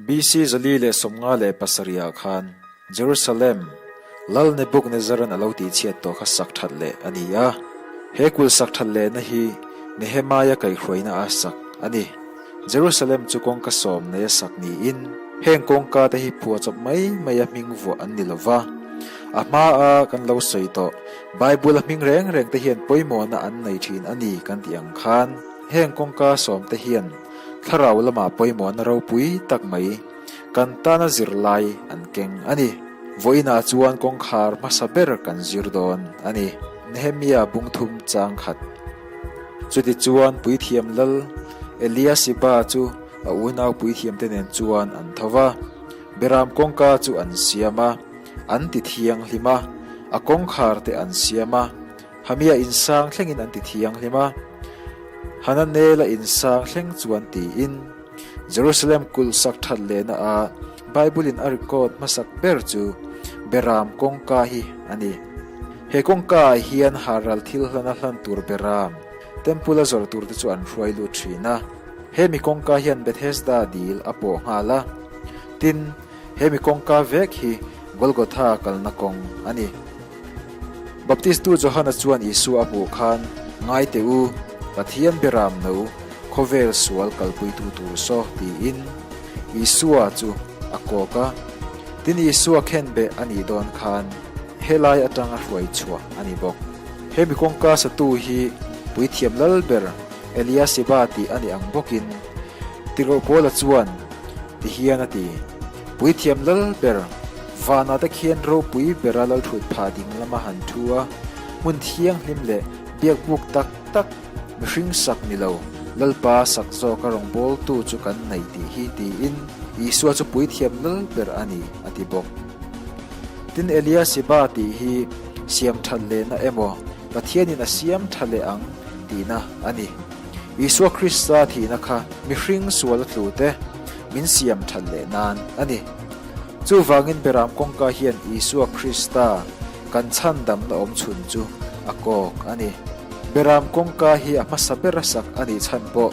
BC 457 ah khan Jerusalem Lal Nebuchadnezzar-a'n a lo tihchhiat tawh kha sak that leh a ni a. He kulh sak that lehna hi Nehemiah kaihhruaina a sak a ni. Jerusalem chu kawngka sawm nei a sak niin heng kawngka te hi phuahchawp mai mai a hming vuah an ni lo va. A hmaa kan lo sawi tawh Bible a hming reng reng te hian pawimawhna an nei thin a ni kan tih ang khan heng kawngka sawm te hian thlarau lamah pawimawhna ropui tak mai kan tana zirlai an keng a ni. Vawiinah chuan kawngkhar hmasa ber kan zir dawn a ni. Nehemia bungthum chang khat. Chutichuan puithiam lal Eliasiba chu a unau puithiamte nen chuan an tho va, Beram kawngka chu an siam a, an ti thianghlim a, a kawngkhar te an siam a, Hamia insang thlengin an ti thianghlim a, Hananela insang thleng chuan tiin Jerusalem kulh sak that lehna a Bible in a record hmasak ber chu Beram kawngka hi a ni. He kawngka ah hian haral thil hlana hlan tur Beram Temple a zawrh tur te chu an hruai lut thin a. He mi kawngka hian Bethesda dil a pawh nghal a. Tin, he mi kawngka vek hi Golgotha kalna kawng a ni. Baptistu Johana chuan Isua a hmuh khan, Ngai teh u, Pathian Beram no, khawvel sual kalpuitu tur saw, tiin Isua chu a kawk a. Tin, Isua khenbeh a nih dawn khan helai atanga hruai chhuah a ni bawk. He mi kawngka satu hi puithiam lal ber Eliasiba tih a ni ang bawkin Tirhkoh Paula chuan ti hian a ti, Puithiam lal ber, vanah te khian ropui bera lalthut phah ding lama han thu a, hmun thianghlim leh biakbuk tak tak mihring sak ni lo, Lalpa sak zawka rawngbawltu chu kan nei tih hi tiin Isua chu puithiam lal ber a ni, a ti bawk. Tin, Eliasiba tih hi siam that lehna emaw Pathianin a siam tha leh ang tihna a ni. Isua Krista thihna kha mihring sual a tlu te min siam that leh nan a ni. Chuvangin Beram kawngka hian Isua Krista kan chhandamna awm chhun chu a kawk a ni. Beram kawngka hi a hmasa bera sak a nih chhan pawh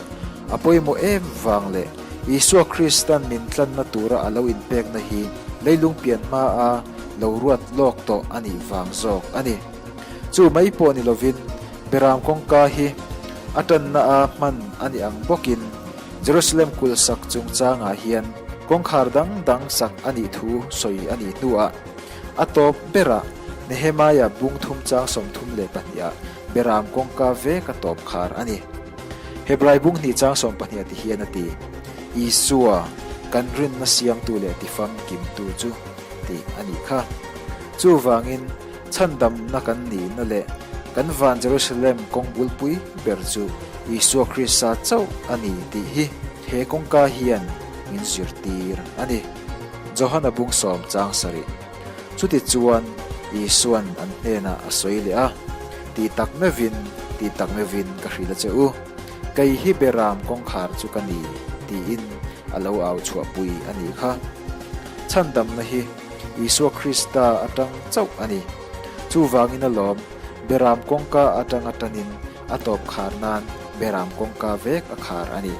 a pawimawh em vang leh Isua Kristan min tlanna tura a lo inpekna hi leilung pian hmaa lo ruat lawk tawh a nih vang zawk a ni. Chu mai pawh ni lovin Beram kawngka hi a tanna a hman a ni ang bawkin Jerusalem kulh sak chungchangah hian kawngkhar dang dang sak a nih thu sawi a nih hnuah a tawp berah Nehemiah bung thum chang 32 ah Beram kawngka vek a tawp khar a ni. Hebrai bung hnih chang 12 ti hian a ti, Isua, kan rinna siamtu leh tifamkimtu chu tih a nih kha. Chuvangin, Chhandamna kan nihna leh kan van Jerusalem kawng bulpui ber chu Isua Krista chauh a ni tih hi he kawngka hian min zirtir a ni. Johana bung sawm chang sarih. Chuti chuan Isuan an hnenah a sawi leh a, Tih tak meuhin, tih tak meuhin ka hrilh a che u, kei hi Beram kawngkhar chu ka ni, tiin a lo au chhuahpui a nih kha. Chhandamna hi Isua Krista atang chauh a ni. Chuvangin alawm, Beram kawngka atanga tanin a tawp khar nan Beram kawngka vek a khar a ni.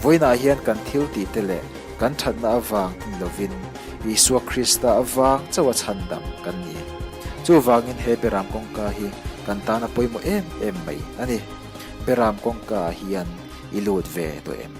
Vawiinah hian kan thil tihte leh kan thatna avang ni lovin Isua Krista avang chauh a chhandam kan ni. Chuvangin he Beram kawngka hi kan tan a pawimawh em em mai a ni. Beram kawngka ah hian i lut ve tawh em?